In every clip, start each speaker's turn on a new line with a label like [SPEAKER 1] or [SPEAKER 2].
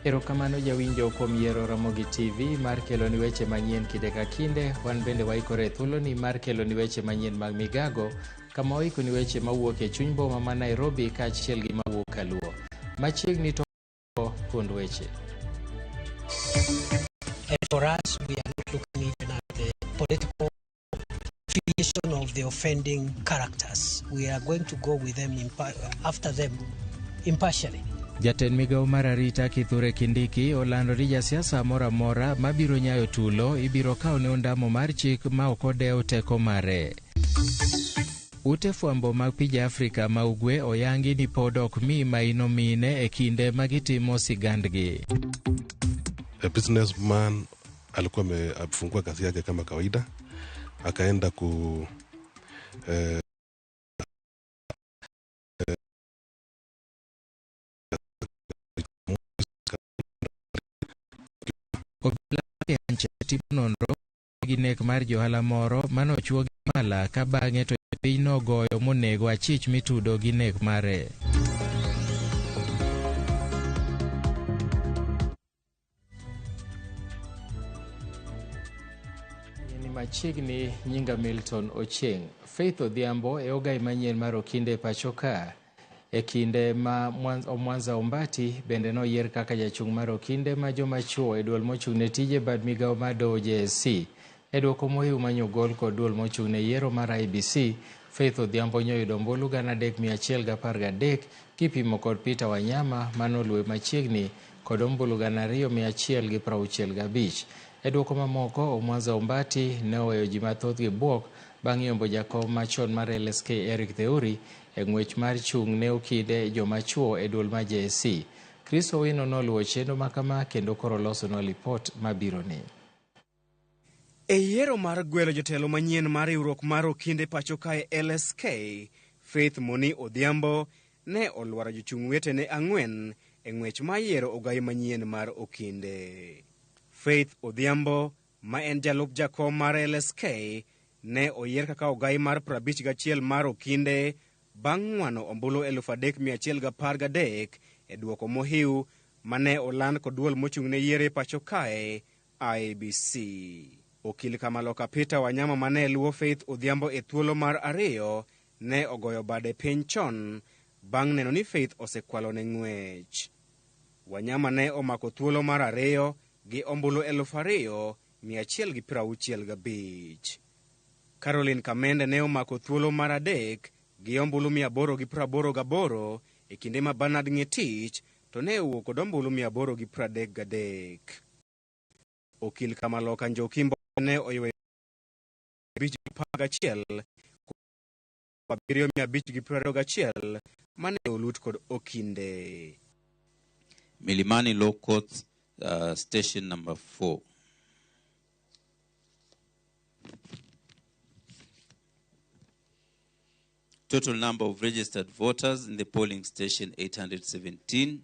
[SPEAKER 1] Erokamano jawinjo kuom yiero Ramogi TV mar keloni weche manyien kinde ka kinde. Wan bende waikore e thuoloni mar keloni weche manyien mag migago kama waikoni weche mawuok e chuny boma ma Nairobi kaachiel gi mawuok Kaluo. Machiegni to thuond weche.
[SPEAKER 2] And for us, we are not looking even at the political affiliation of the offending characters. We are going to go with them after them impartially.
[SPEAKER 1] Jatend migawo mar arita Kithure Kindiki olando ni jasiasa moro amora mabiro nyayo tulo ibiro kawne ondamo mar chik ma ok odew teko mare. Ute fwambo mag pinje Afrika ma Ugwe oyangi ni pod ok mi maino mine e kinde ma gitimo sigandgi.
[SPEAKER 3] A businessman alikuwa amefungua kazi yake kama kawaida, akaenda ku
[SPEAKER 1] Obila Nyancha timo nonro gi nek mar johala moro manochuo gi pala ka bang'e to piny nogoyo monego achich mitudo gi nek mare. Ni machiegni nyinga Milton Ochieng. Faith Odhiambo e ogai manyien mar Okinde e pacho ka. E kinde ma Omwanza Ombati bende noyier kaka jachung' mar Okinde ma joma chuo e duol mochung' ne tije bad migawo mar doho JSC. E duoko mohiu manyogol kod duol mochung' ne yiero mar IEBC, Faith Odhiambo nyoyudo ombulu 3113 kipimo kod Peter Wanyama manoluwe machiegni kod ombulu 2165. E duoko mamoko, Omwanza Ombati ne oweyo ji mathoth gi bwok bang' yombo jakom machon mar LSK Eric Theuri e ng'wech mar chung' ne okinde joma chuo e duol mar JSC. Chris Owino noluwo chenro makama kendo koro losonwa lipot mabironi.
[SPEAKER 4] E yiero mar gwelo jotelo manyien mar riwruok mar okinde pacho kae LSK, Faith Moni Odhiambo ne olwaro jochung' wetene ang'wen e ng'wech mar yiero ogai manyien mar okinde. Faith Odhiambo ma en jalup jakom mar LSK ne oyier kaka ogai mar 51 mar okinde bang' ng'wano ombulu 3113 e duoko mohiu mane oland kod duol mochung' ne yiero e pacho kae IEBC. Okil Kamaloka Peter Wanyama mane luwo Faith Odhiambo e thuolo mar ariyo ne ogoyo bade piny chon bang' neno ni Faith osekwalone ng'wech. Wanyama ne omako thuolo mar ariyo gi ombulu 2165. Caroline Kamende ne omako thuolo mar adek gi ombulu 888 e kinde ma Bernard Ng'etich to ne owuok kod ombulu 833. Okil Kamaloka Njoki Mbowe ne oyweyo 511 7521 mane olut kod Okinde.
[SPEAKER 5] Milimani Law Court, station number 4. Total number of registered voters in the polling station 817.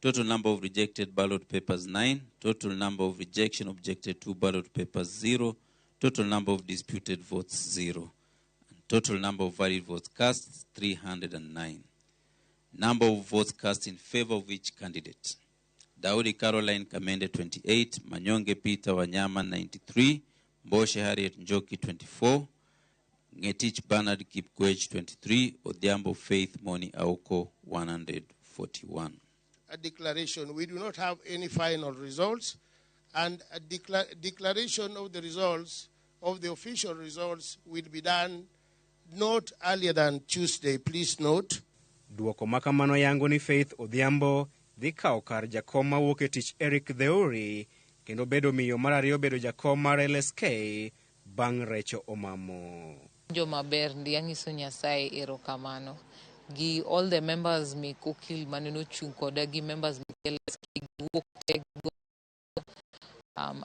[SPEAKER 5] Total number of rejected ballot papers 9. Total number of rejection objected to ballot papers 0. Total number of disputed votes 0. And total number of valid votes cast 309. Number of votes cast in favor of each candidate. Daudi Caroline Kamende 28, Manyonge Peter Wanyama 93, Mboshe Harriet Njoki 24, Ngetich Bernard Kipkoech 23, Odhiambo Faith Moni Aoko 141.
[SPEAKER 6] A declaration. We do not have any final results, and a declaration of the results, of the official results, will be done not earlier than Tuesday. Please note.
[SPEAKER 4] Duoko makamano yango ni Faith Odhiambo dhi kawo kar jakom mawuok e tich Eric Theuri kendo bedo miyo mar ariyo bedo jakom mar LSK bang' Recho Omamo.
[SPEAKER 7] Awinjo maber ndi anyiso Nyasaye erokamano gi all the members mek okil mane nochung' koda gi members mek LSK giwuok te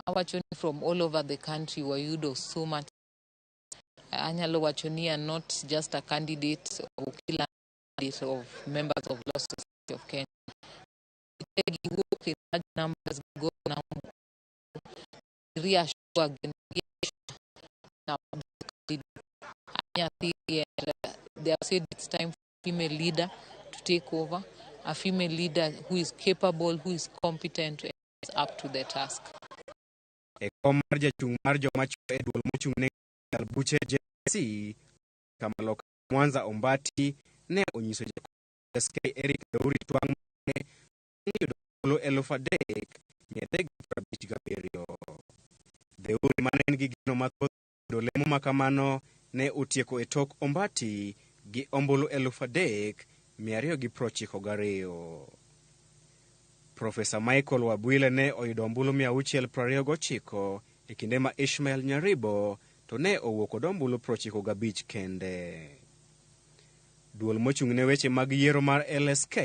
[SPEAKER 7] awacho ni from all over the country wayudo so much. Anyalo wacho ni I'm not just a candidate of okil, candidate of members of Law Society of Kenya. Giwuok in large numbers go now reassure again nyathi and they have said it's time for a female leader to take over, a female leader who is capable, who is competent and is up to the task.
[SPEAKER 4] E kom mar jachung' mar joma chwo e duol mochung' ne ng'ad buche JSC Kamaloka Mwanza Ombati ne onyiso jakom SK Eric Deuri twang' mane yudo ombulu 3357. Deuri mane nigi geno mathoth yudo lemo makamano ne otieko e tok Ombati gi ombulu 3292. Profesa Michael Wabwile ne oyudo ombulu 629 e kinde ma Ishmael Nyaribo to ne owuok kod ombulu 95 kende. Duol mochung' ne weche mag yiero mar LSK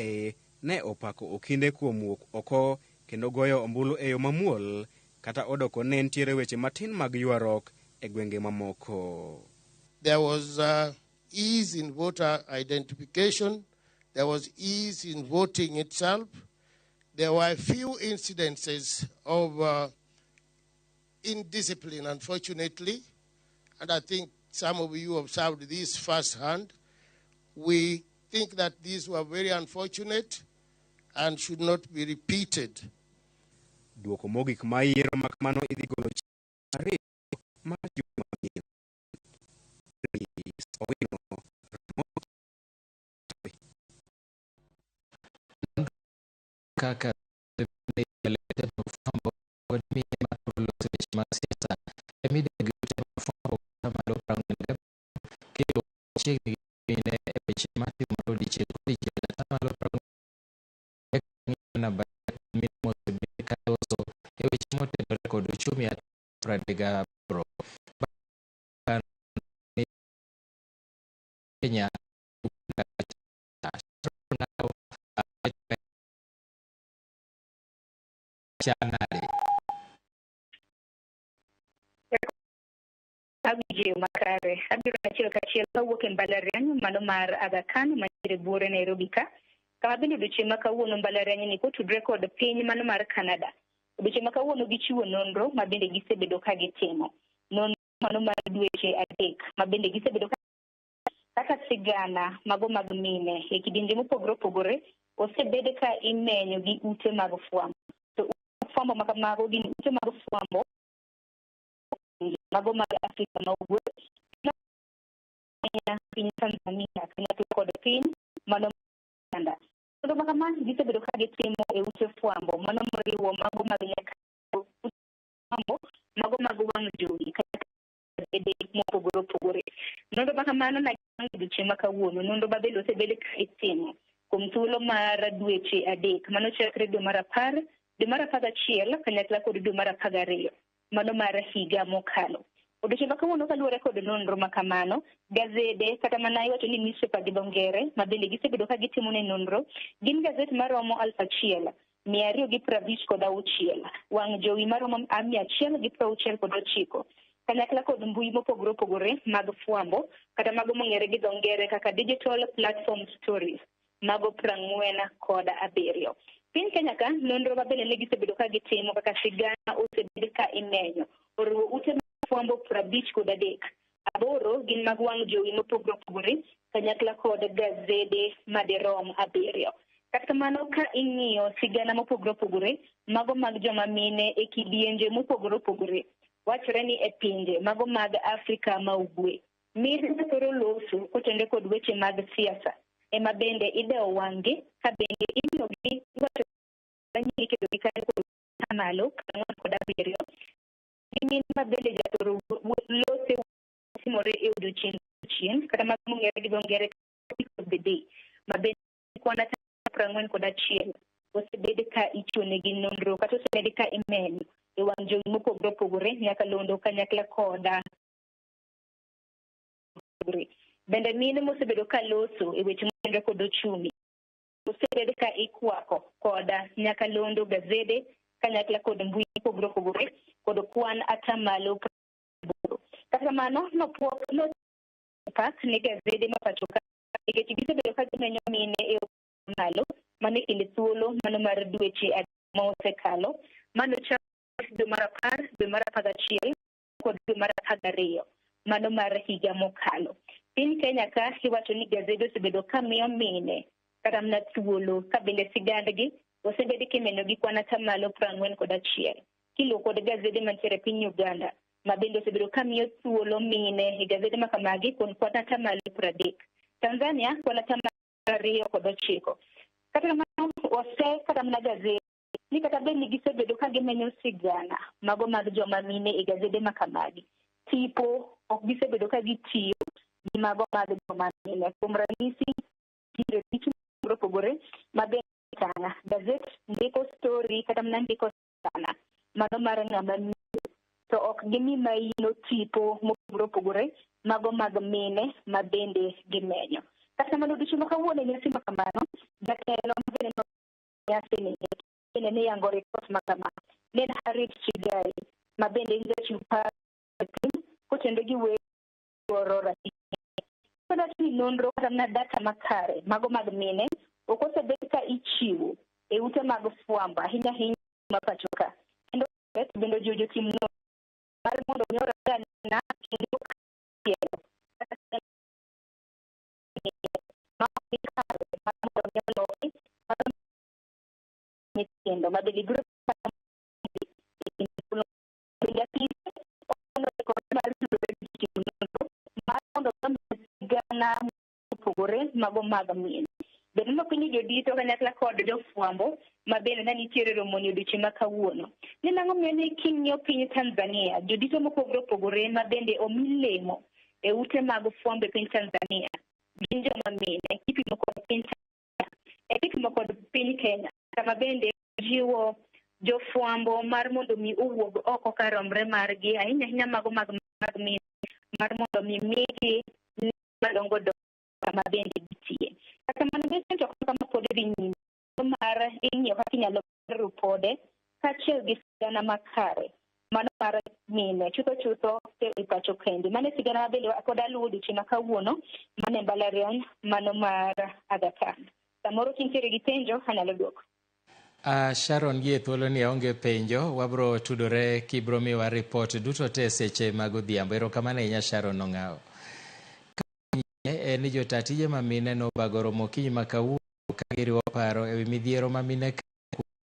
[SPEAKER 4] ne opako okinde kuom wuok oko kendo goyo ombulu e yo mamuol kata odoko ne nitiere weche matin mag ywaruok e gwenge mamoko.
[SPEAKER 6] There was ease in voter identification. There was ease in voting itself. There were a few incidences of indiscipline, unfortunately, and I think some of you observed this firsthand. We think that these were very unfortunate and should not be repeated.
[SPEAKER 4] Duoko mogik mar yiero ma kamano idhi golo chieng' 2 mar juma manyien. Chris Owino, Ramogi.
[SPEAKER 1] Kaka fwambo kod miye ma loso weche mag siasa e mideo gi ute mag fwambo malo 45 kelo machiegni gi mine e weche matimore odiechieng' kodiechieng' 40% namba mine mosebed ka loso e weche motenore kod uchumi 38. Kenya chalnade?
[SPEAKER 8] Awinjo makare. Abiro achiel kachiel kawuok e mbalariany mano mar Aga Khan mantiere buore Nairobi ka. Kama bende odiochieng' ma kawuono mbalariany ni kotudre kod piny mano mar Canada. Odiochieng' ma kawuono gichiwo nonro ma bende gisebedo ka gitimo. Nonro mano mar dweche 3 ma bende gisebedo ka kaka sigana mago mag mine e kidienje mopogore opogore osebed ka imenyo gi ute mag fwambo. To ute fwambo ma kamago gin ute mag fwambo mago mag Afrika ma Ugwe, piny Tanzania kanyakla kod piny mano Uganda. Nonro ma kama gisebedo ka gitimo e ute fwambo mano moriwo mago mag nyaka fwambo mago mag wang' jowi kata mopogore opogore. Nonro ma kamano na odiochieng' ma kawuono, nonro ma bende osebed ka itimo kuom thuolo mar dweche 3 mano chakre dwe mar 10, dwe mar 11 kanyakla kod dwe mar 12 mano mar higa mokalo. Odiochieng' ma kawuono kaluwore kod nonro ma kamano, gazede kata mana iwacho ni newspaper gi dho ngere ma bende gisebedo ka gitimo ne nonro gin gazet maromo 1256, wang' jowi maromo 169 kanyakla kod mbui mopogore opogore mag fwambo kata mago mong'ere gi dho ngere kaka digital platform stories mago 47. Piny Kenya ka nonro ma bende ne gisebedo ka gitimo kaka sigana osebed ka imenyo oriwo ute mag fwambo 53, 8 gin mag wang' jowi mopogore opogore kanyakla kod gazede madirom 7. Kata kamano ka ing'iyo sigana mopogore opogore mago mag joma mine e kidienje mopogore opogore wachore ni e pinje mago mag Afrika ma Ugwe mine thoro loso kotenore kod weche mag siasa ema bende idewo wang'gi ka bende imiyogi iwacho ni iketo gi kanyo kod malo 47 gi mine ma bende jathoro lose timore e odiochieng' odiochieng' kata mago mong'ere gi dho ngere topic of the day ma bende kwan 41 osebed ka ichiwonegi nonro kata osebed ka imenyo e wang' jowi mopogore opogore nyakalondo kanyakla koda opogore. Bende mine mosebedo ka loso e weche motenore kod ochumi osebed ka ikwako koda nyakalondo, gazede kanyakla kod mbui mopogore opogore kod kwan atamalo 80. Kata kamano nopuok nopak ne gazede ma pacho ka nikech gisebedo ka gimenyo mine e okang' malo mano e kind thuolo mano mar dweche 3 ma osekalo mano chakre dwe mar 10, dwe mar 11 kod dwe mar 12 mano mar higa mokalo. Piny Kenya ka iwacho ni gazede osebedo ka miyo mine kata mana thuolo ka bende sigandgi osebed kimenyo gi kwan atamalo 41 kiluwo kod gazede mantiere e piny Uganda ma bende osebedo ka miyo thuolo mine e gazede ma kamagi kuom kwan atamalo 30. Tanzania kwan atamalo 29. Kata kamano ose kata mana gazede ni kata bed ni gisebedo ka gimenyo sigana mago mag joma mine e gazede ma kamagi, tipo ok gisebedo ka gitiyo gi mago mag joma mine. Kuom ranyisi, nitiere pichni mopogore opogore ma bende tanga gazet ndiko story kata mana ndiko sigana mano mar ng'ama miyo, to ok gimi maino tipo mopogore opogore mago mag mine ma bende gimenyo. Kata kamano odiochieng' ma kawuono e nyasi ma kamano, jatelo ma bende nyasi ni bende ne yango ripot ma kama ne en Harriet Chigai ma bende en jachiw paro e piny kotenore gi weche dwaro ratich. Wacho ni nonro kata mana data makare mago mag mine ok osebed ka ichiwo e ute mag fwambo ahinya ahinya ma pacho ka. Kendo bende ojiwo jotim nonro mar mondo mi orangana kendo ma ok ni kare mar mondo mi oloki mar nyithindo ma bende biro bende apise mar tudore gi jotim nonro mar mondo mi sigana mopogore mago mag mine. Bende nopenjo jodito kanyakla kod jofwambo ma bende ne nitiere romoni odiochieng' ma kawuono. Ni nang'o miyo ni king'iyo piny Tanzania, jodito mopogore opogore ma bende omi lemo e ute mag fwambo e piny Tanzania gin joma mine kipimo kod piny Tanzania, e kipimo kod piny Kenya, kama bende jiwo jofwambo mar mondo mi owuog oko kar romre margi, ahinya ahinya mago mag mine, mar mondo mi migi madongo dongo kama bende gitie. Kata kamano bende to kama pod dhi nyime mar ing'iyo kaka inyalo ber ripode kaachiel gi sigana makare mano mar mine chutho chutho e pacho kendi. Mano e sigana ma bende pod aluwo odiochieng' ma kawuono mano e mbalariany mano mar Aga Khan. Samoro kintiere gi penjo anyalo duoko.
[SPEAKER 1] Sharon, gie thuolo ni aonge penjo, wabro tudore kibro miwa ripot duto te seche mag odhiambo. Erokamano ahinya Sharon Ong'awo. En ni jota tije ma mine nobago romo okinyi ma kawuono ka giriwo paro ewi midhiero ma mine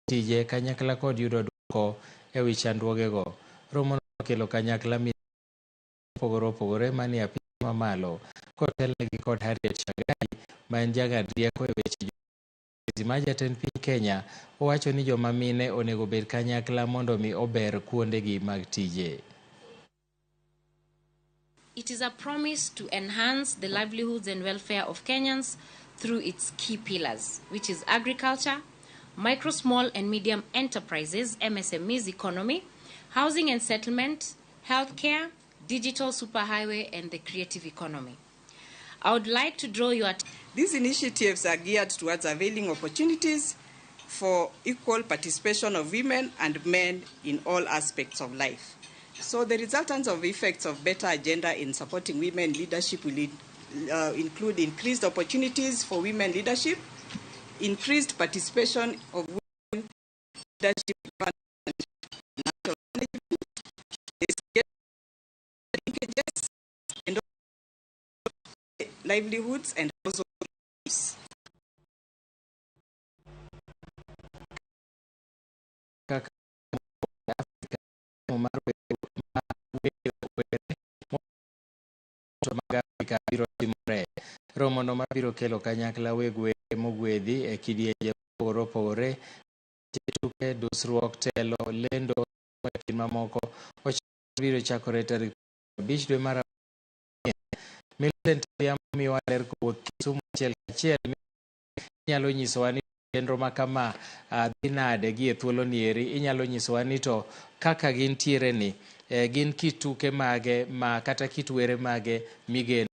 [SPEAKER 1] tije kanyakla kod yudo duoko ewi chandruogego. Romo nokelo kanyakla mine mopogore opogore manie apis mamalo kotelnegi kod Harriet Shagai ma en jang'ad rieko e weche ma jatend piny Kenya owacho ni joma mine onego bed kanyakla mondo mi ober kuondegi mag tije.
[SPEAKER 9] It is a promise to enhance the livelihoods and welfare of Kenyans through its key pillars, which is agriculture, micro, small and medium enterprises, MSMEs economy, housing and settlement, healthcare, digital superhighway, and the creative economy. I would like to draw your attention.
[SPEAKER 10] These initiatives are geared towards availing opportunities for equal participation of women and men in all aspects of life. So the resultants of effects of better agenda in supporting women leadership will include increased opportunities for women leadership, increased participation of women leadership financial management, linkages, and livelihoods and household lives.
[SPEAKER 1] Kaka Afrika mar mag Afrika biro timore. Romono mabiro kelo kanyakla weg were mogwedhi e kidienje mopogore opogore, tuke, dusruok, telo, lendo e kind mamoko biro chakore tarik 5 dwe mar Millicent Odhiambo miyowa ler kowuok Kisumu achiel kachiel. Inyalo nyisowa ni chenro ma kama dhi nade gi e thuolo ni eri, inyalo nyisowa ni to kaka gintiere ni gin kit tuke mage ma kata kit were mage migeno.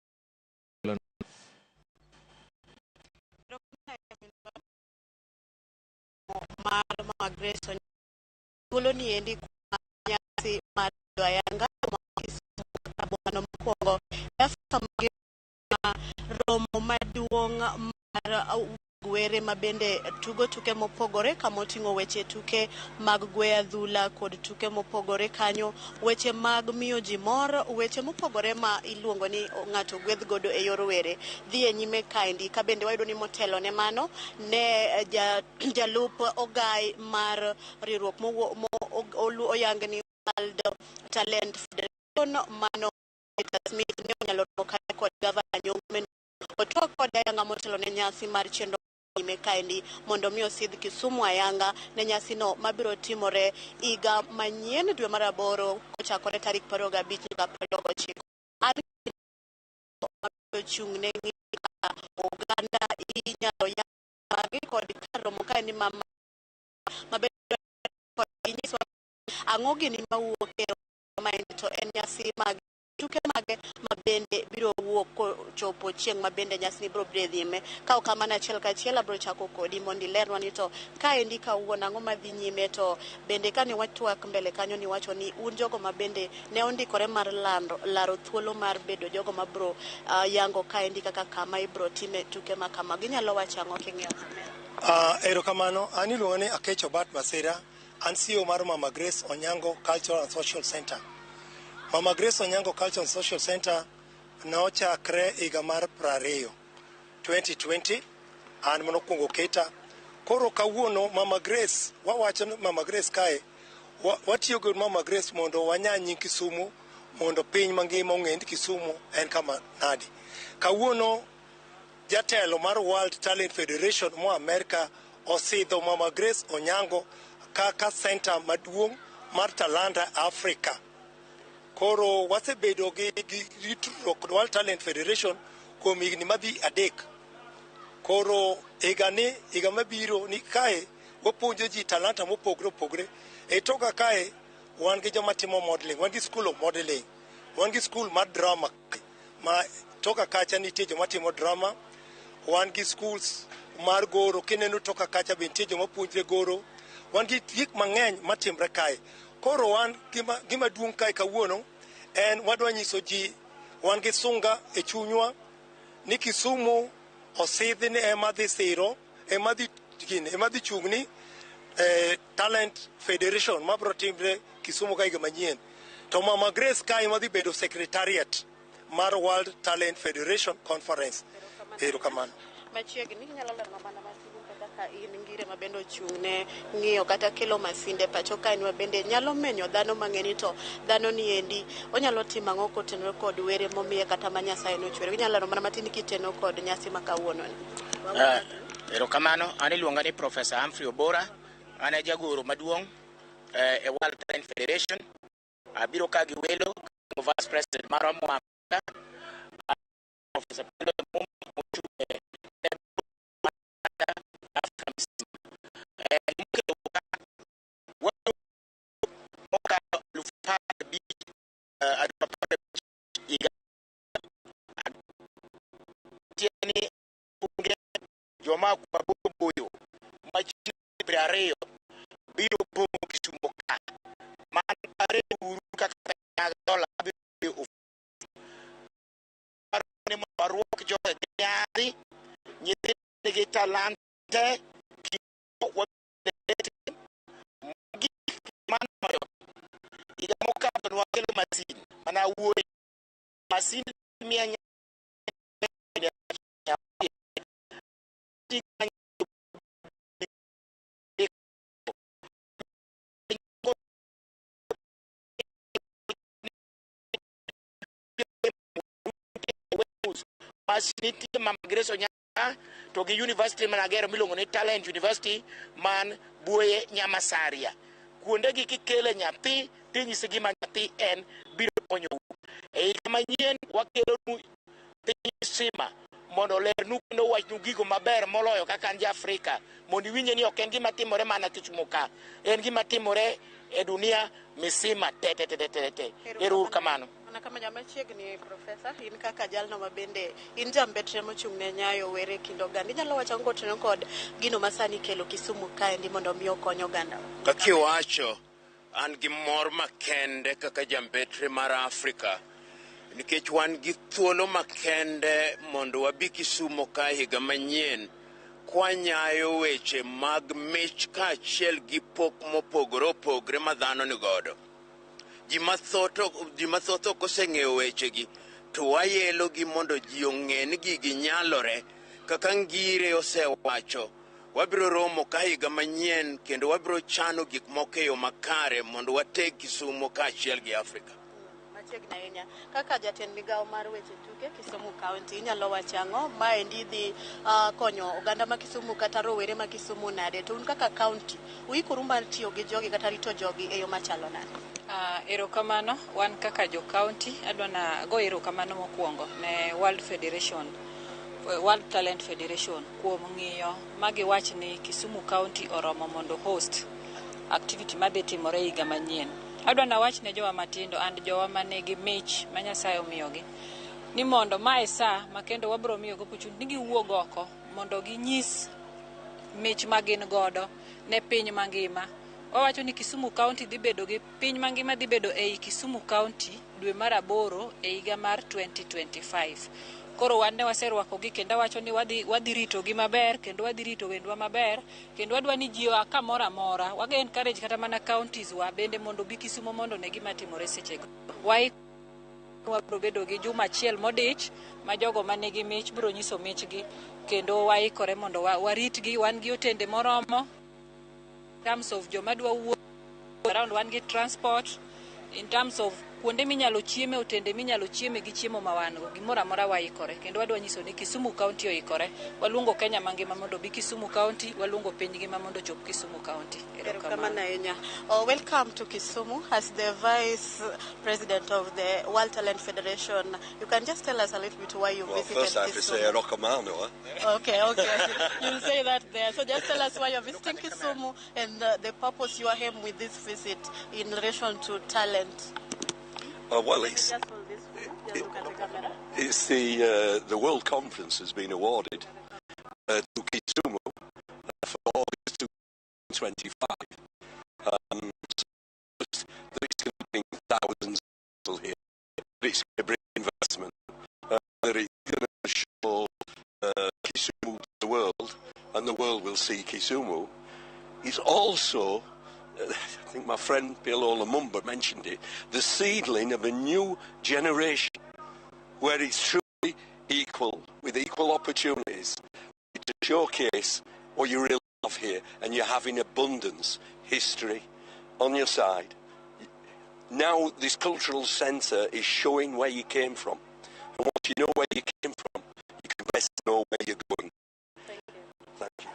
[SPEAKER 11] Grace thuolo ni endi kuma nyasi mar ayanga bomano mokwongo e Afrika mangima, romo maduong' mar were mabende tugo tuke mopogore, kamoting'o weche tuke mag gweyo adhula kod tuke mopogore kanyo, weche mag miyo ji mor, weche mopogore ma iluongo ni ng'ato gwedh godo e yor were dhi e nyime kaendi. Ka bende wayudo ni motelo ne mano ne jalup ogai mar riwruok oyang ni World Talent Federation, mano Peter Smith, ne onyalo romo kanyo kod gavana Nyong'o, otwak kode ayanga motelo ne nyasi mar chenro nyime kaendi, mondo mi osidh Kisumu ayanga ne nyasino mabiro timore higa manyien dwe mar aboro kochakore tarik 25 nyaka 29. An ochung' ne kaka oganda inyalo yang magi kod kar romo kaendi mabedo kod inyiswa ang'o gini mawuok e maendi, to en nyasi mag tuke mage ma bende biro wuok kochopo chieng' ma bende nyasini biro bedo nyime. Ka ok kamano, achiel kachiel abiro chako kodi mondo ilernwa ni to kaendi kawuono ang'o madhi nyime. To bende kane watwak mbele kanyo, niwacho ni un jogo ma bende ne ondikore mar lando laro thuolo mar bedo jogo mabiro yango kaendi kaka kama ibiro time tuke ma kama, ginyalo wacho ang'o king'iyo kamera?
[SPEAKER 12] Erokamano, an iluonga ni Akecho Bat Masira, an CEO mar Mama Grace Onyango Cultural and Social Center. Mama Grace Onyango Cultural and Social Center nochakre higa mar 20, 2020, an manokwongo keta. Koro kawuono Mama Grace, wawacho ni Mama Grace kae, watiyo gi Mama Grace mondo wanya nying Kisumu, mondo piny mangima ong'e ni Kisumu en kama nadi. Kawuono jatelo mar World Talent Federation moa Amerka osidho Mama Grace Onyango kaka center maduong' mar talanta Afrika. Koro wasebedo gi tudruok kod World Talent Federation kuom higni madhi 3. Koro higani, higa mabiro ni kae wapuonjo ji talanta mopogore opogore. E toka kae wan gi joma timo modeling, wan gi school of modeling, wan gi school mar drama ma toka kacha nitie joma timo drama, wan gi schools mar goro, kineno toka kacha be nitie joma puonjre goro, wan gi gik mang'eny matimre kae. Koro wan gima duong' kae kawuono en wadwa nyiso ji wan gi sunga e chunywa ni Kisumu osidhi ni ema dhi siro, ema dhi gini, ema dhi chung' Talent Federation mabiro timre Kisumu ka higa manyien. To Mama Grace kae ema dhi bedo secretariat mar World Talent Federation Conference. Erokamano.
[SPEAKER 11] Machiegni inyalo lero mana matin kaka in ngire ma bende ochung' ne ng'iyo kata kelo masinde pacho kae ma bende nyalo menyo dhano mang'eny, to dhano ni endi onyalo timo ang'o kotenore kod were momiye kata ma Nyasaye nochwere? Inyalo lero mana matin kiteno kod nyasi ma kawuono ni.
[SPEAKER 13] Erokamano, an iluonga ni Professor Humphrey Obora, an e jagoro maduong' e World Talent Federation. Abiro ka gi welo, Vice President marwa moa Amerika, Professor Pendo Muma mochung' e Afrika mzima. Gimokelo ka, mokalo 15,000, 15,000 higa tieni bunge joma maboyo boyo machiegni 20 biro pong'o Kisumo ka. Mano pare uru kaka pesa mag dola biro ni mondo waruok joge gi nyadhi, nyithindo nigi talante mogik manoyo. Higa mokadho ne wakelo masin mana wuoyi masin mia. Mas nitie Mama Grace Onyango to gi university managero miluongo ni Talent University man Buoye Nyamasaria. Kuondegi kikele nyathi tinyise gima nyathi en biro konyou. E higa manyien wakelonu piny sima mondo olernu kendo owachnu gigo maber moloyo kaka an ja Afrika, mondo iwinje ni ok en gima timore mana Kisumu ka, en gima timore e dunia misima te te te te te te. Ero uru kamano.
[SPEAKER 11] Mana kama machiegni Profesa, in kaka jalno ma bende in jambetre mochung' ne nyayo were kind oganda. Inyalo wacho ang'o kotenore kod gino ma sani ikelo Kisumu kaendi mondo mi okony oganda?
[SPEAKER 14] Kaka iwacho, an gi mor makende kaka jambetre mar Afrika nikech wan gi thuolo makende mondo wabi Kisumo ka higa manyien kwanyayo weche mag mich kaachiel gi pok mopogore opogore ma dhano ni godo. Ji mathoth ok oseng'eyo wechegi to wayelogi mondo ji ong'e ni gigi nyalore. Kaka Ngire osewacho, wabiro romo ka higa manyien kendo wabiro chano gik moko e yo makare mondo wateg Kisumo kaachiel gi Afrika.
[SPEAKER 11] Machiegni ahinya. Kaka jatend migawo mar weche tuke Kisumu County, inyalo wacho ang'o? Maendi dhi konyo oganda ma Kisumu kata rowere ma Kisumu nade? To un kaka county, uikoru mar tiyo gi jogi kata rito jogi e yo machalo nade?
[SPEAKER 15] Erokamano, wan kaka jo county, adwa na go erokamano mokwongo ne World Federation, World Talent Federation kuom ng'iyo magiwach ni Kisumu County oromo mondo host activity madhi timore higa manyien. Adwa na wach ne jowa matindo and jowa manigi mich ma Nyasaye omiyogi ni mondo mae sa ma kendo wabro miyogi opportunity ni giwuog oko mondo ginyis mich ma gin godo ne piny mangima. Wawacho ni Kisumu County dhi bedo gi piny mangima dhi bedo ei Kisumu County dwe mar 8 e higa mar 2025. Koro wan ne waserwakogi kendo awacho ni wadhi ritogi maber kendo wadhi rito wendwa maber kendo wadwa ni ji oa kamoro amora. Waga encourage kata mana counties wa bende mondo obi Kisumo mondo ne gima timore sechego. Wabro bedo gi juma achiel modich ma jogo manigi mich biro nyiso michgi kendo waikore mondo waritgi. Wan gi otende moromo in terms of joma dwa wuok around, wan gi transport in terms of kuonde minyalo chieme, otende minyalo chieme gi chiemo ma wan go, gimoro amora waikore kendo wadwa nyiso ni Kisumu County oikore. Waluongo Kenya mangima mondo obi Kisumu County, waluongo piny ngima mondo ochop Kisumu County.
[SPEAKER 11] Erokamano ahinya. Oh, welcome to Kisumu as the Vice President of the World Talent Federation. You can just tell us a little bit why you visited
[SPEAKER 16] First I have to say
[SPEAKER 11] Kisumu.
[SPEAKER 16] Erokamano. Eh?
[SPEAKER 11] Okay. You'll say that there. So just tell us why you're visiting Kisumu and the purpose you are here with this visit in relation to talent.
[SPEAKER 16] Well, it's,
[SPEAKER 11] Just hold this for you. Just look at the camera.
[SPEAKER 16] It's the World Conference has been awarded to Kisumu for August 2025. So that it's going to bring thousands of people here. That it's going to bring investment. That it's going to show Kisumu to the world, and the world will see Kisumu. It's also, I think my friend PLO Lumumba mentioned it, the seedling of a new generation where it's truly equal, with equal opportunities to showcase what you really have here, and you have in abundance history on your side. Now this cultural centre is showing where you came from. And once you know where you came from, you can best know where you're going.
[SPEAKER 11] Thank you.
[SPEAKER 16] Thank you.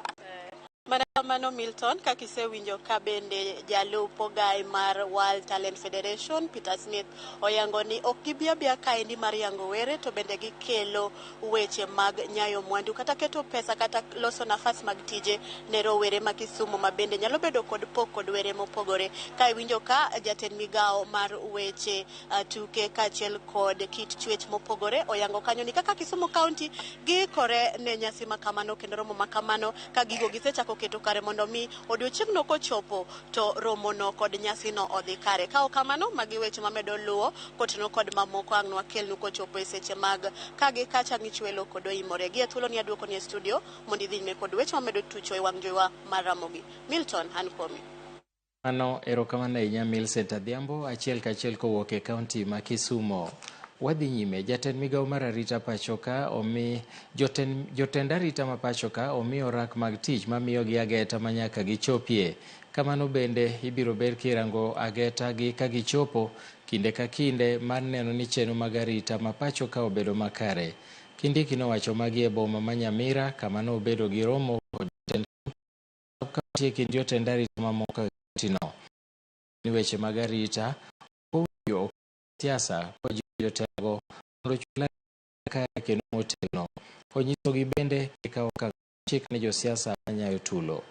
[SPEAKER 11] Mana kamano Milton, kaka isewinjo ka bende jalup ogai mar World Talent Federation Peter Smith oyango ni ok gibi abiya kaendi mar yango were to bende gikelo weche mag nyayo mwandu kata keto pesa kata loso nafas mag tije ne rowere ma Kisumu ma bende nyalo bedo kod pok kod were mopogore. Ka iwinjo ka jatend migawo mar weche tuke kaachiel kod kit chwech mopogore oyango kanyo ni kaka Kisumu County giikore ne nyasi makamano kendo romo makamano ka gigo gisechako keto kare mondo mi odiochieng'no kochopo to romono kod nyasino odhi kare. Ka ok kamano, magi weche mamedo luwo kotenore kod mamoko ang' nwakelnu kochopo e seche mag kagi kacha ng'ichwelo kod oimore. Gi e thuolo ni aduoko ni e studio mondo idhi nyime kod weche mamedo tucho e wang' jowiwa mar Ramogi. Milton, an kuomi.
[SPEAKER 1] Mano erokamano ahinya Millicent Adhiambo, achiel kachiel kowuok e kaunti ma Kisumo. Wadhi nyime, jatend migawo mar arita pacho ka omi jotend arita ma pacho ka omi orak mag tich mamiyogi ageta ma nyaka gichopie. Kamano bende ibiro ber kirango ageta gi ka gichopo kinde ka kinde mar neno ni chenro mag arita ma pacho ka obedo makare. Kindiki nowacho magi e boma ma Nyamira kama nobedo gi romo kod jotend kaunti e kind jotend arita mamoko e kauntino. Ni weche mag arita ok owinjo siasa kojiwo jotelogo mondo ochul kare kendo motegno. Onyisogi bende gikaw okang' chik ne josiasa manyayo tulo.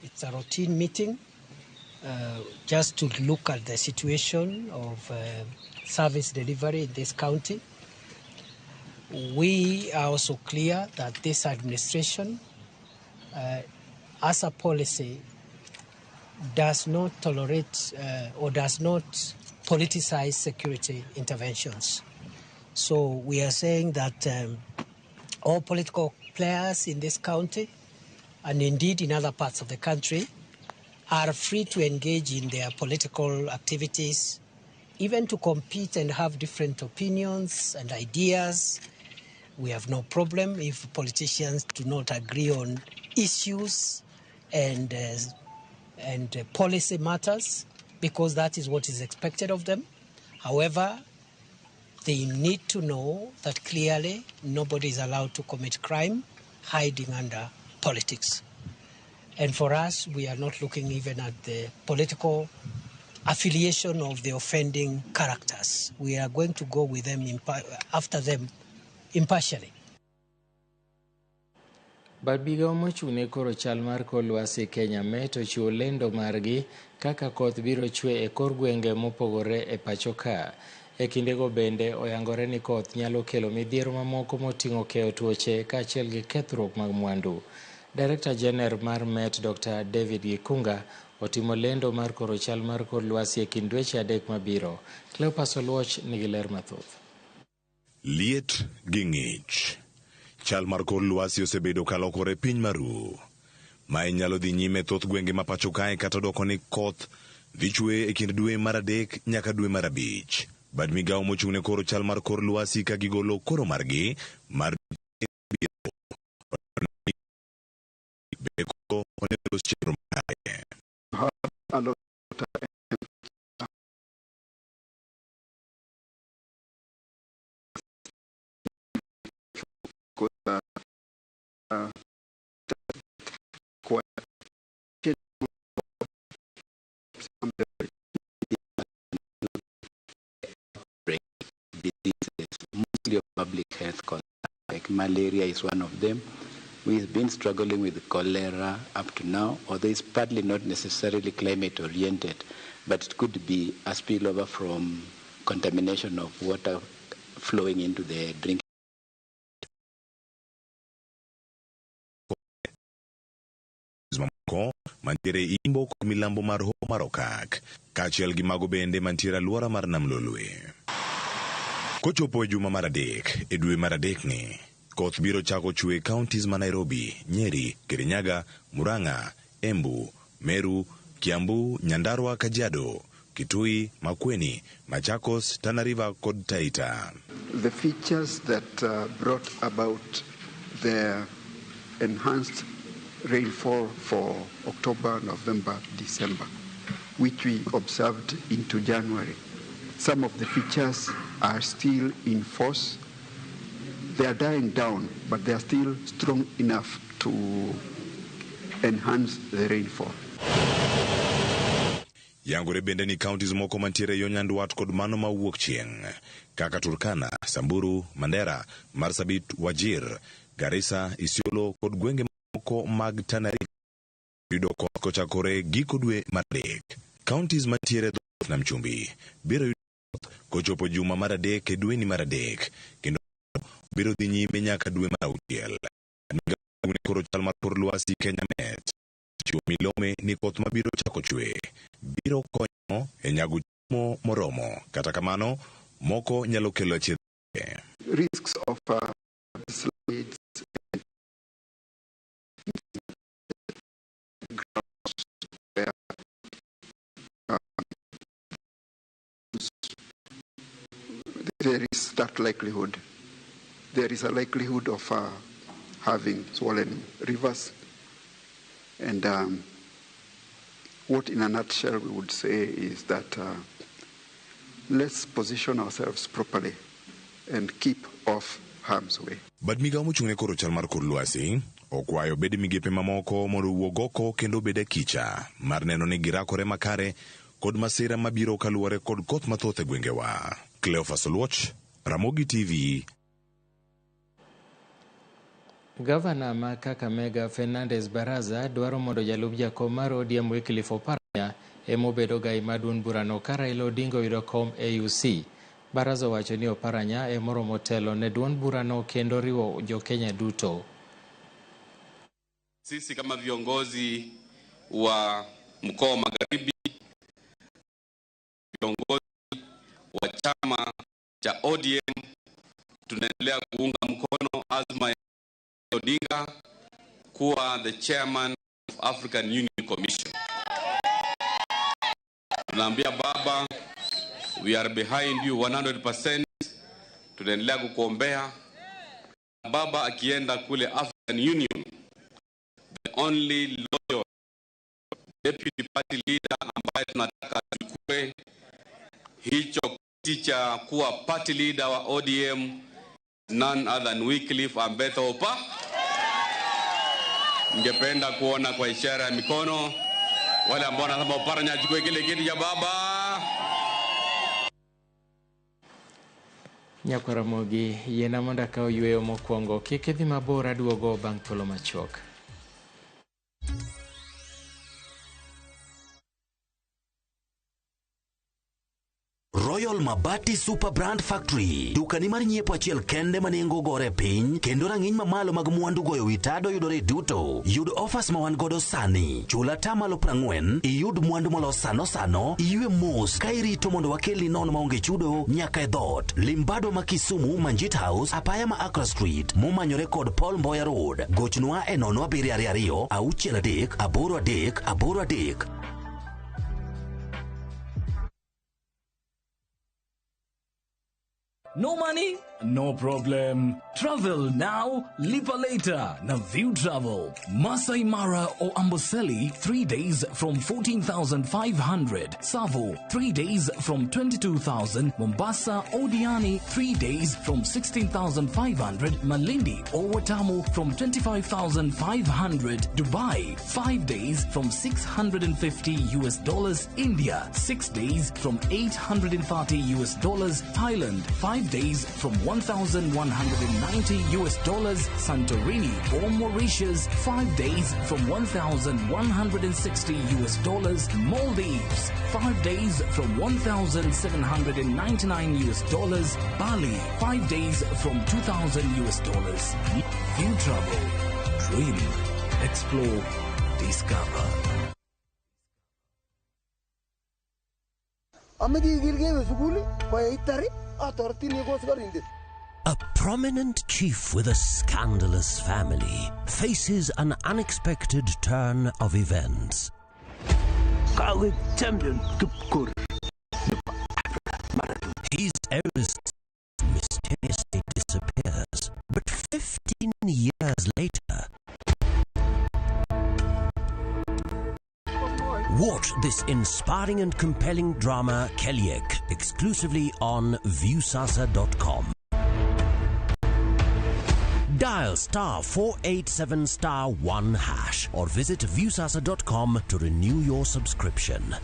[SPEAKER 2] It's a routine meeting. just to look at the situation of service delivery in this county. We are also clear that this administration, as a policy, does not tolerate or does not politicize security interventions. So we are saying that all political players in this county, and indeed in other parts of the country, are free to engage in their political activities, even to compete and have different opinions and ideas. We have no problem if politicians do not agree on issues and policy matters, because that is what is expected of them. However, they need to know that clearly nobody is allowed to commit crime hiding under politics. And for us, we are not looking even at the political affiliation of the offending characters. We are going to go with them after them impartially.
[SPEAKER 1] Bad migao mochung'ne koro chal mar kor lwasi Kenya Met ochiwo lendo margi kaka koth biro chwe e kor gwenge mopogore e pacho ka. E kindego bende oyangore ni koth nyalo kelo midhiero mamoko moting'o keyo tuoche kaachiel gi kethruok mag mwandu. Director General mar Met Dr. David Gikunga otimo lendo mar koro chal mar kor lwasi e kind dweche 3 mabiro. Cleopas Oluoch nigi ler mathoth.
[SPEAKER 17] Liet gi ng'ich. Chal mar kor lwasi osebedo kalokore piny maru. Mae nyalo dhi nyime thoth gwenge ma pacho kae kata doko ni koth dhi chwe e kind dwe mar 3 nyaka dwe mar 5. Bad migao mochung'ne koro chal mar kor lwasi ka gigolo koro margi mar beko onego chenro makare.
[SPEAKER 18] Diseases, mostly of public health concerns, like malaria is one of them. We've been struggling with cholera up to now, although it's partly not necessarily climate oriented, but it could be a spillover from contamination of water flowing into the drinking.
[SPEAKER 17] Mamoko mantiere Imbo kod milambo mar Hoho mar Okak, kaachiel gi mago bende mantiere alwora mar Nam Lolwe. Kochopo e juma mar 3 e dwe mar 3 ni, koth biro chako chwe e counties ma Nairobi, Nyeri, Kirinyaga, Murang'a, Embu, Meru, Kiambu, Nyandarua, Kajiado, Kitui, Makueni, Machakos, Tana River kod Taita.
[SPEAKER 19] The features that brought about the enhanced rainfall for October, November, December, which we observed into January. Some of the features are still in force. They are dying down, but they are still strong enough to enhance the rainfall.
[SPEAKER 17] Yangore bende ni counties moko mantiere yo nyandwat kod mano mawuok chieng' kaka Turkana, Samburu, Mandera, Marsabit, Wajir, Garissa, Isiolo kod gwenge moko mag Tana River yudo koth kochakore giko dwe mar 3. Counties mantiere dho nam chumbi biro yudo koth kochopo juma mar 3 e dweni mar 3 kendo biro dhi nyime nyaka dwe mar 6. Koro chal mar kor lwasi Kenya Met chiwo milome ni koth mabiro chako chwe biro konyo e nyago chiemo moromo. Kata kamano, moko nyalo kelo achiedh.
[SPEAKER 19] Risks of slides and grounds where there is that likelihood. There is a likelihood of having swollen rivers. And what in a nutshell we would say is that let's position ourselves properly and keep off harm's way.
[SPEAKER 17] Bad migao mochung'ne koro chal mar kor lwasi okwayo bed migepe mamoko mondo owuog oko kendo obed akicha mar neno ni girakore makare kod masira mabiro kaluwore kod koth mathoth e gwengewa. Cleophas Oluoch, Ramogi TV.
[SPEAKER 1] Gavana ma Kakamega Fernandes Baraza dwaro mondo jalup jakom mar ODM Wycliffe Oparanya emobedo gai mar duond burano ka Raila Odinga oyudo kom AUC. Baraza owacho ni Oparanya emoromo telo ne duond burano kendo riwo jo-Kenya duto.
[SPEAKER 20] Sisi kama viongozi wa mkoa wa Magharibi, viongozi wa chama cha ODM, tunaendelea kuunga mkono azma ya Odinga kuwa the chairman of African Union Commission. Tunaambia baba, we are behind you 100%. Tunaendelea kukuombea. Baba akienda kule African Union, the only loyal deputy party leader ambaye tunataka achukue hicho kiti cha kuwa party leader wa ODM, none other than Wycliffe Ambetsa Opa. Ningependa kuona kwa ishara ya mikono wale ambao wanasema Oparanya achukue kile kiti cha baba.
[SPEAKER 1] Nyakwaramogi, yiena mondo akaw yweyo mokwongo, kik idhi mabor, aduogo bang' thuolo machuok.
[SPEAKER 21] Royal Mabati Super Brand Factory, dukani mar nyiepo achiel kende ma nengo gore piny kendo rang'iny mamalo mag mwandu goyo wi tado yudore duto. Yud offers ma wan godo sani. Chul atamalo 40, iyud mwandu molos sano sano, iywe mos ka irito mondo wakelni nono maonge chudo nyaka e dhoot. Limbado ma Kisumu, Manjit House, apaya ma Accra Street, momanyore kod Paul Mboya Road. Gochnwa e 0722 63 83 83.
[SPEAKER 22] No money? No problem. Travel now, lipa later. Na View Travel. Masai Mara or Amboseli, 3 days from 14,500. Savo, 3 days from 22,000. Mombasa or Diani, 3 days from 16,500. Malindi or Watamu from 25,500. Dubai, 5 days from $650. India, 6 days from $830. Thailand, 5 days from $1,190. Santorini or Mauritius, 5 days from $1,160. Maldives, 5 days from $1,799. Bali, 5 days from $2,000. View Travel. Dream, explore, discover.
[SPEAKER 23] A prominent chief with a scandalous family faces an unexpected turn of events. His eldest mysteriously disappears, but 15 years later, watch this inspiring and compelling drama, Keliek, exclusively on Viusasa.com. Dial *487*1# or visit Viusasa.com to renew your subscription.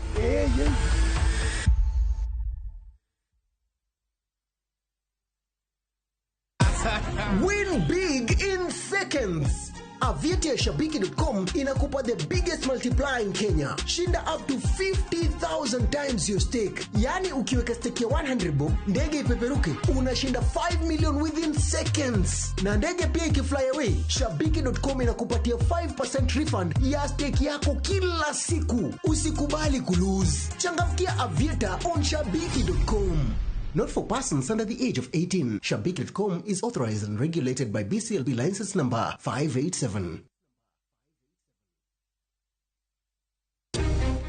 [SPEAKER 24] Win big in seconds. Aviator ya Shabiki.com inakupa the biggest multiplier in Kenya. Shinda up to 50,000 times your stake. Yani ukiweka stake ya 100 bob, ndege ipeperuke, unashinda 5 million within seconds. Na ndege pia ikifly away, Shabiki.com inakupatia 5% refund ya stake yako kila siku. Usikubali kulose. Changamkia Aviator on Shabiki.com. Not for persons under the age of 18. Shabiki.com is authorized and regulated by BCLB license number 587.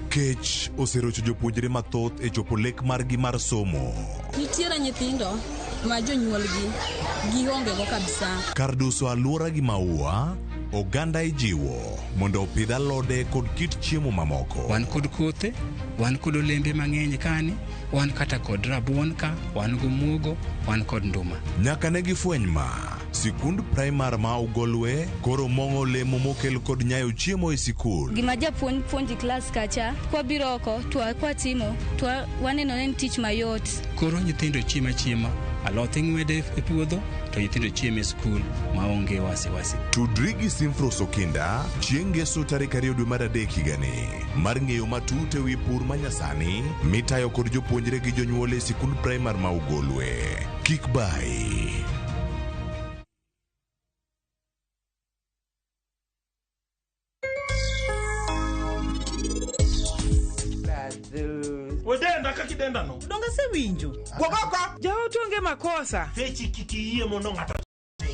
[SPEAKER 17] Kech oserocho jopuonjre mathoth e chopo lek margi mar somo.
[SPEAKER 25] Nitiere nyithindo ma jonyuolgi gionge go kabisa.
[SPEAKER 17] Kar duso alwora gi maua, oganda ijiwo mondo opidh alode kod kit chiemo mamoko.
[SPEAKER 26] Wan kod kothe, wan kod olembe mang'eny kani, wan kata kod rabuon ka, wan gi muogo, wan kod nduma.
[SPEAKER 17] Nyaka ne gifweny ma sikund primar ma Ugolwe koro mong'o olemo mokel kod nyayo chiemo e sikul.
[SPEAKER 27] Gima japuonj puonji klas kacha, kwabiro oko to kwatimo to waneno ne en tich mayot.
[SPEAKER 26] Koro nyithindo chiemo achiema Aloth ing'wede e puodho to nyithindo chiemo e skul maonge wasiwasi.
[SPEAKER 17] Tudri gi Simfros Okinda chieng' Ngeso tarik 2 dwe mar 3 higani mar ng'eyo matut e wi pur manyasani mitayo kod jopuonjre gi jonyuol e sikund praimar ma Ugolwe. Kik bayi.
[SPEAKER 3] Wedenda kaka idenda no.
[SPEAKER 4] Donge asewinjo.
[SPEAKER 3] Gwogoko.
[SPEAKER 4] Jaot onge makosa.
[SPEAKER 3] Fechi kik iyie mondo ng'ato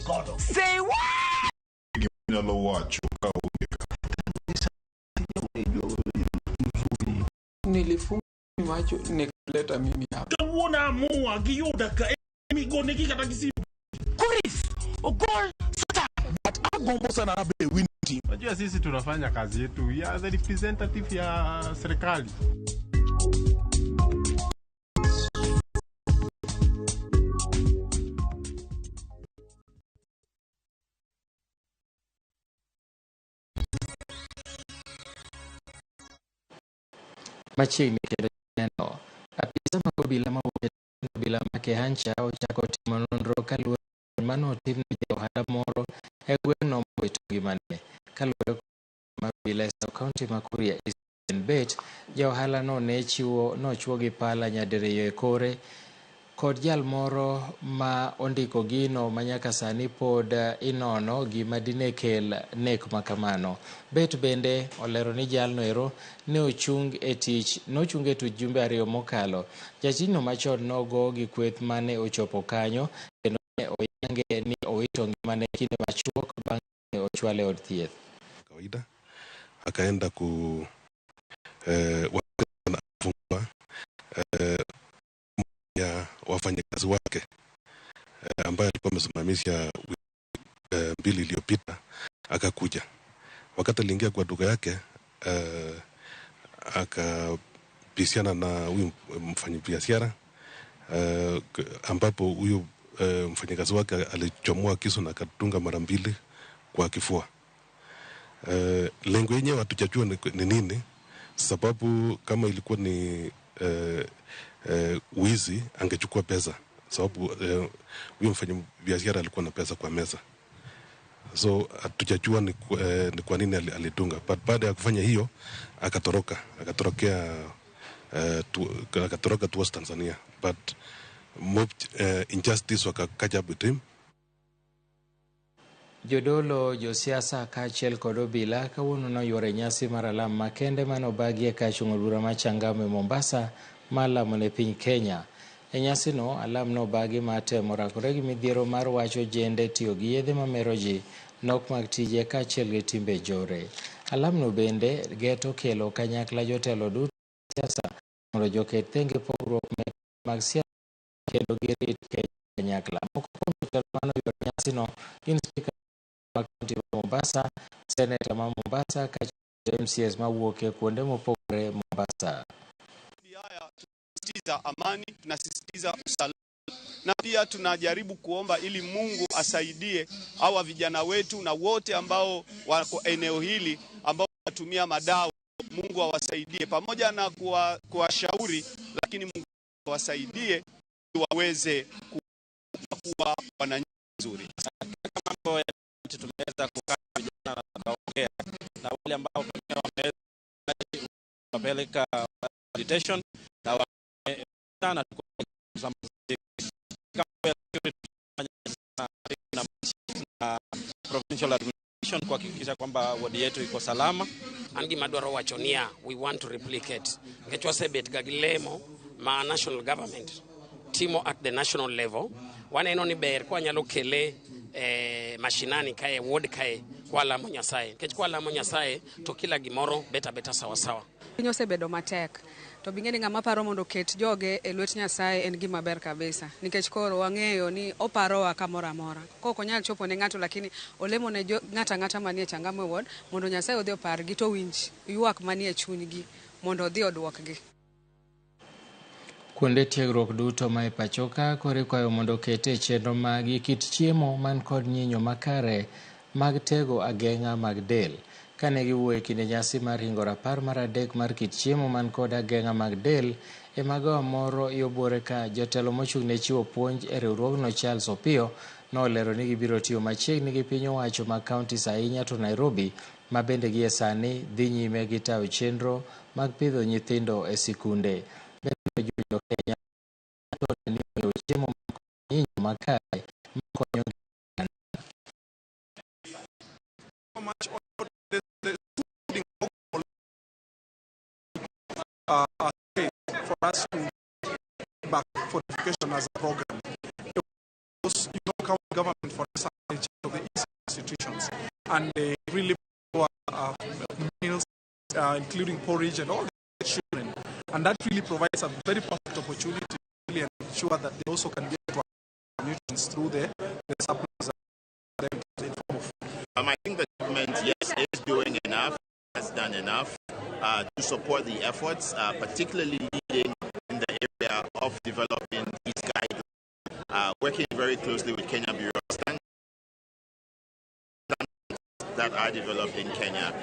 [SPEAKER 3] godo.
[SPEAKER 4] Say what?
[SPEAKER 5] Ginyalo wacho ka onge
[SPEAKER 6] Nilifunga macho nikaleta mimi hapa.
[SPEAKER 3] Kawuono amua giyuda ka migonegi kata gi simu.
[SPEAKER 4] Kuris, ogol, sata.
[SPEAKER 5] But agombo sana abe win team.
[SPEAKER 7] Unajua sisi tunafanya kazi yetu ya the representative ya serikali.
[SPEAKER 1] Machiegni kendo neno. Apisa mag obila mawuok e obila ma Kehancha ochako timo nonro kaluwore mane otim ne ja ohala moro e gweng'no mowito ngimane. Kaluwore kod ma obila e sub county ma Kuria East Bet, ja ohala no ne nochuo gi pala nyadiriyo e kore kod jal moro ma ondiko gino ma nyaka sani pod inono gima dine kel nek makamano. Bet bende olero ni jalno ero ne ochung e tich nochung e tuch jumbe 2 mokalo. Jatijno machon nogo gi kweth mane ochopo kanyo kendo ne oyange ni owito ngimane kinde machuok bang' ne ochwale od thieth.
[SPEAKER 16] Kawaida akaenda ku afungwa ya wafanyakazi wake ambaye alikuwa amesimamisha wiki 2 iliyopita akakuja. Wakati aliingia kwa duka yake akabishana na huyu mfanyabiashara ambapo huyu mfanyakazi wake alichomoa kisu na akadunga mara 2 kwa kifua. Lengo yenyewe hatujajua ni nini, sababu kama ilikuwa ni wizi angechukua pesa, sababu huyo mfanyabiashara alikuwa na pesa kwa meza. So hatujajua ni kwa nini alidunga. But baada ya kufanya hiyo akatoroka, akatoroka towards Tanzania. But mob injustice wakakaja up with him.
[SPEAKER 1] Jodolo, josiasa kaachiel kod obila kawuono noyuoro nyasi mar alam makende mane obagi e kar chung' od bura ma Changamwe Mombasa mar lamo ne piny Kenya. E nyasino, alam nobagi mar temo rakore gi midhiero mar wach ojende tiyo gi yedhe mamero ji, nok mag tije kaachiel gi timbe jore. Alamno bende geto kelo kanyakla jotelo duto siasa mondo joket thenge pogruok mag siasa kendo girit kanyakla. Moko kuom jotelo manoyuoro nyasino gin spika ma kaunti ma Mombasa, seneta ma Mombasa kaachiel MCAs mawuok e kuonde mopogore Mombasa.
[SPEAKER 8] Tunasisitiza amani, tunasisitiza usalama na pia tunajaribu kuomba ili Mungu asaidie hawa vijana wetu na wote ambao wako eneo hili ambao wanatumia madawa. Mungu awasaidie pamoja na kuwashauri, lakini Mungu awasaidie waweze kuwa wananchi nzuri.
[SPEAKER 9] Mambo ya tumeweza kukaa vijana na tukaongea na wale ambao pengine wameweza kupeleka meditation na sana na provincial administration kuhakikisha kwamba wodi yetu iko salama.
[SPEAKER 28] An gima dwaro wacho niya, we want to replicate nikech wasebet ga gi lemo ma national government timo at the national level. Waneno ni ber kwa nyalo kele mashinani kae, ward kae, kwa lamo Nyasaye, nikech kwa lamo Nyasaye to kila gimoro beta beta sawa sawa.
[SPEAKER 29] Piny osebedo matek to bing'e ni ng'ama paro mondo oket joge e lwet Nyasaye en gima ber kabisa, nikech koro wang'eyo ni oparowa kamoro amora. Kok onyal chopo ne ng'ato, lakini olemo ne ng'ato ang'ata manie Changamwe ward mondo Nyasaye odhi opargi to owinj ywak manie chunygi mondo odhi oduokgi.
[SPEAKER 1] Kuonde tiegruok duto ma e pacho ka koro ikwayo mondo oket e chenro magi kit chiemo man kod nyinyo makare mag tego ageng'a mag del. Kane giwuoyo e kinde nyasi mar ringo rapar mar adek mar kit chiemo man kod ageng'a mag del e magawa moro yobwore ka jotelo mochung' ne chiwo puonj e riwruogno Charles Opiyo nolero ni gibiro tiyo machiegni gi piny owacho mag counties ahinya to Nairobi ma bende gie sani dhi nyime gi tayo chenro mag pidho nyithindo e sikunde. Bende ojiwo jo Kenya ni ong'iew chiemo man kod ng'injo makare makonyo
[SPEAKER 2] for us to back fortification as a program. Because you know, county government for us are in charge of the institutions, and they really pour meals, including porridge and all the children, and that really provides a very perfect opportunity to really ensure that they also can get nutrients through the supplies in form of food.
[SPEAKER 10] I think the government, yes, is doing enough, has done enough to support the efforts, particularly leading in the area of developing these guidelines, working very closely with Kenya Bureau of Standards that are developed in Kenya.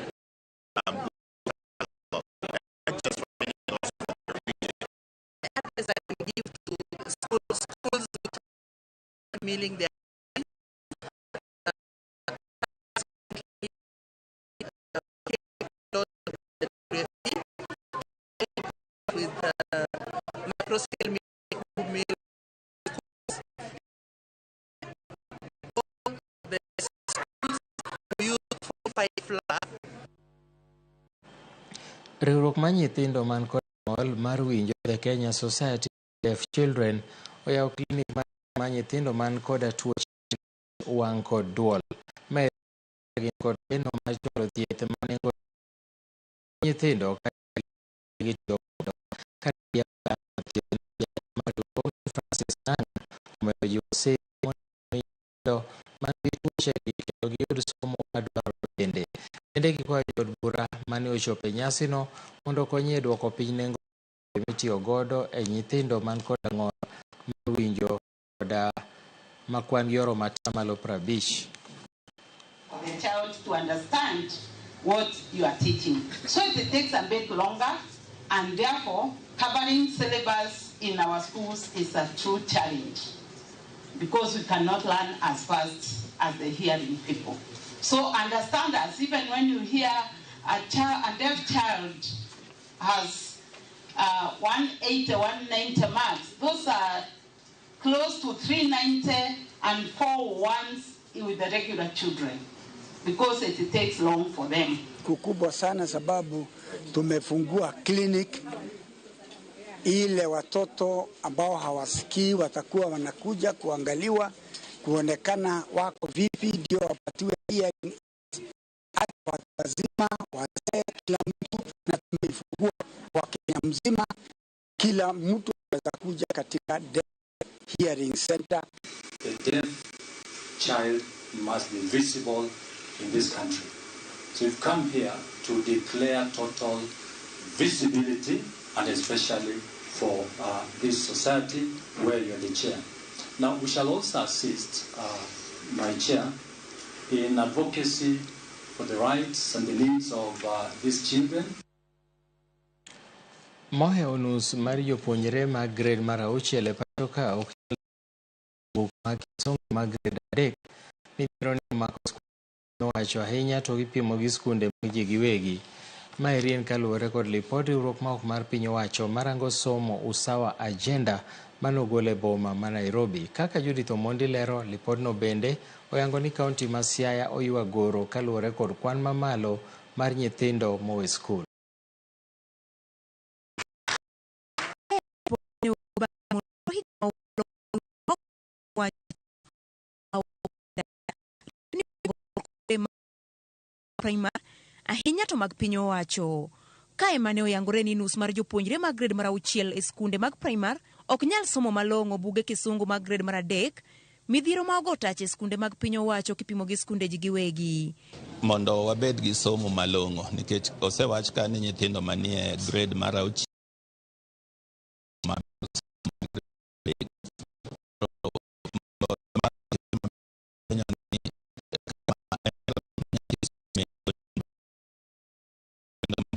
[SPEAKER 10] Just for Kenya, also for the region.
[SPEAKER 11] Advice I can give to schools milling their with micro-scale mill, the schools use 4-5 flour.
[SPEAKER 1] Riwruok mar nyithindo man kod ng'ol mar winjo The Kenya Society of Deaf Children oyawo klinik mar nyithindo man koda tuoche wang' kod duol. Mae gin kod geno mar chwalo thieth ma nengo nyithindo ka gitiyo godo. Ka Francis Sang omedo jiwo sir mondo nyithindo man gi tuoche gi kendo giyud somo madwarore bende. Bende gikwayo jood bura mane ochopo e nyasino mondo okonyi e duoko piny nengo mitiyo godo e nyithindo man koda ng'ol mar winjo koda ma kwan gi oromo atamalo 50.
[SPEAKER 12] For the child to understand what you are teaching. So it takes a bit longer, and therefore covering syllabus in our schools is a true challenge because we cannot learn as fast as the hearing people. So understand us, even when you hear a deaf child has 180, 190 marks, those are close to 390 and 4 ones with the regular children, because it takes long for them.
[SPEAKER 13] Kukubwa sana sababu tumefungua clinic ile watoto ambao hawasikii watakuwa wanakuja kuangaliwa, kuonekana wako vipi, ndio wapatiwe hearing aids. Hata watu wazima, wazee, kila mtu, na tumeifungua kwa Kenya mzima, kila mtu anaweza kuja katika Deaf Hearing Center.
[SPEAKER 14] The deaf child must be visible in this country. So we've come here to declare total visibility, and especially for this society where you are the chair. Now, we shall also assist my chair in advocacy for the rights and the needs of these children.
[SPEAKER 1] Mohewo nus mar jopuonjre mag grade mar 6 e pacho ka ok nyal buk mag kisungu mag grade 3 midhiero ni omako skunde owacho ahinya to gipimo gi skunde mag ji giwegi. Maeri en kaluwore kod lipod riwruok ma ok mar piny owacho marango somo Usawa Agenda manogol e boma ma Nairobi. Kaka Judith Omondi lero, lipodno bende oyango ni kaunti ma Siaya oywa goro kaluwore kod kwan mamalo mar nyithindo mowe skul.
[SPEAKER 15] Ahinya to mag piny owacho. Kae mane oyangore ni nus mar jopuonjre mag grade mar 6 e skunde mag primar ok nyal somo malong'o buge kisungu mag grade mar 3, midhiero ma ogo tach e skunde mag piny owacho kipimo gi skunde ji giwegi.
[SPEAKER 18] Mondo wabed gi somo malong'o, nikech osewach ka ni nyithindo manie grade mar 6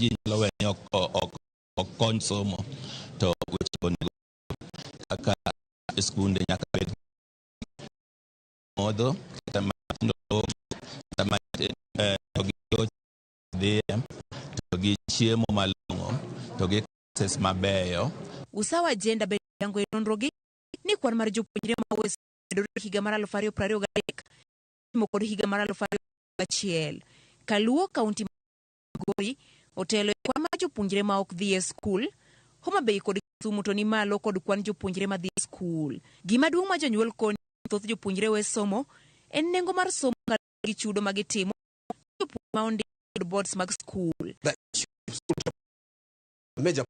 [SPEAKER 18] ji nyalo we ni ok, ok, ok kony somo to weche onego kaka skunde nyaka bed modho kata matindo kata ma to gi dhiye to gi chiemo malong'o to gi classes mabeyo.
[SPEAKER 15] Usawa Gender bende oyango e nonrogi ni kwan mar jopuonjre ma owe medore e higa mar 2023 kipimo kod higa mar 2021. Kaluo kaunti Migori otelo e kwan mar jopuonjre ma ok dhi e skul, Homa Bay kod Kisumu to ni malo kod kwan jopuonjre ma dhi e skul. Gima duong' ma jonyuol koni thoth jopuonjre we somo en nengo mar somo kaluwore gi chudo ma gitimo jopuonj ma ondiki kod boards mag skul.
[SPEAKER 19] The issue of school major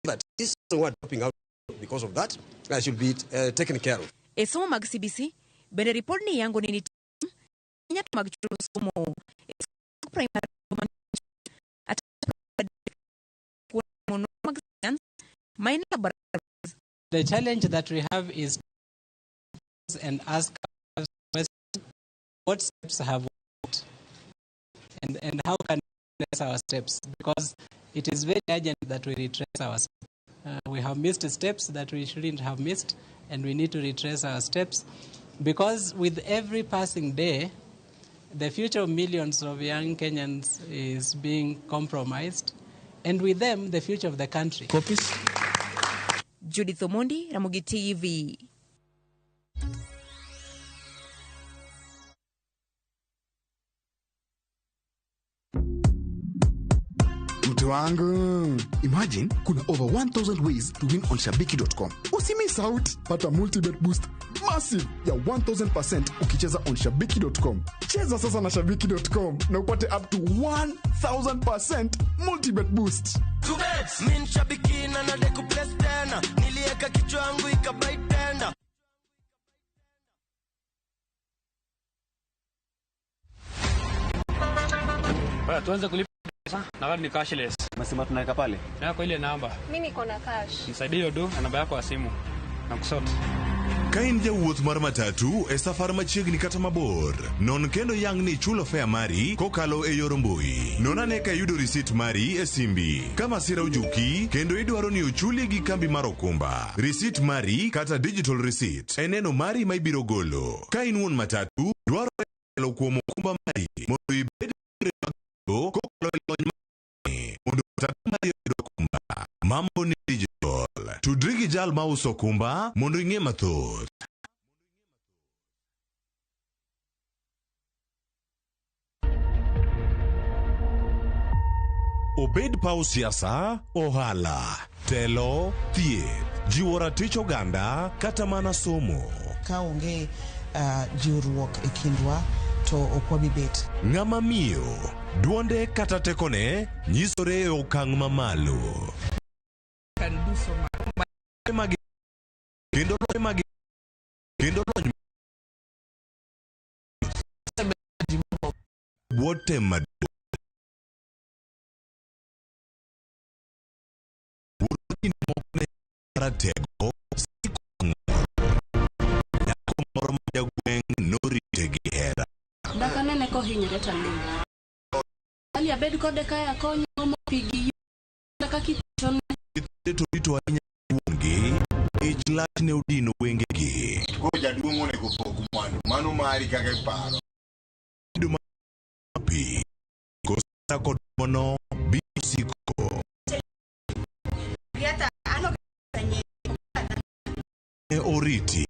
[SPEAKER 19] that this who are dropping out because of that should be taken care of.
[SPEAKER 15] E somo mag CBC, bende ripodni yango ni nitie ahinya to mag chulo somo e skul primary mag science ma en laboratories.
[SPEAKER 20] The challenge that we have is and ask what steps have worked and how can we retrace our steps, because it is very urgent that we retrace our steps. We have missed steps that we shouldn't have missed, and we need to retrace our steps, because with every passing day, the future of millions of young Kenyans is being compromised, and with them, the future of the country.
[SPEAKER 19] Copies.
[SPEAKER 15] Judith Omondi, Ramogi TV.
[SPEAKER 21] Mtu wangu, imagine kuna over 1000 ways to win on shabiki.com. Usimiss out, pata multibet boost massive ya 1000% ukicheza on shabiki.com. Cheza sasa na shabiki.com na upate up to 1000% multibet boost.
[SPEAKER 22] Min shabiki na nadeku place tena, nilieka kichwa yangu ikabai tena.
[SPEAKER 23] Baya, tuanze kulipa pesa na kadi ni cashless.
[SPEAKER 24] Umesema tunaweka pale?
[SPEAKER 23] Na kwa ile namba.
[SPEAKER 25] Mimi niko na cash.
[SPEAKER 23] Nisaidie hiyo do na namba yako ya simu. Na kusort.
[SPEAKER 17] Ka in jawuoth mar matatu e safar machiegni kata mabor, non kendo yang ni ichulo fare mari kokalo e yor mbui. Non ane ka iyudo risit mari e simbi. Ka masira ojuki kendo idwaro ni ochuli gi kambi mar okumba, risit mari kata digital receipt e neno mari ma ibiro golo. Ka in wuon matatu, dwarore kokalo kuom okumba mari mondo ibed gi yore mag chudo kokalo e lony mari mondo matatu mari oyud okumba. Mambo ni digital. Tudri gi jal ma uso okumba mondo ing'e mathoth. Obed paw siasa, ohala, telo, thieth, jiwo ratich oganda kata mana somo.
[SPEAKER 11] Ka onge jiwruok e kindwa to ok wabi bet.
[SPEAKER 17] Ng'ama miyo, duonde kata tekone nyisore e okang' mamalo.
[SPEAKER 4] Can do so much.
[SPEAKER 17] Magi kendo lony magi kendo lony bwo tem maduong'. Wuoro kinde moko ne ratego siko nyako moro ma jagweng' norite gi hera.
[SPEAKER 25] Dak anene kohinyore to aling'. Ali abed kode kae akonye omo pi gi yien kaka itone.
[SPEAKER 17] Nyithinde to rito ahinya wuon-gi, ich lach ne odino wengegi.
[SPEAKER 5] Koro jaduong' onego pog mwandu, mano mari kaka iparo.
[SPEAKER 17] Bedo ma pi, kosa kod ng'wono biro siko. Ne oriti.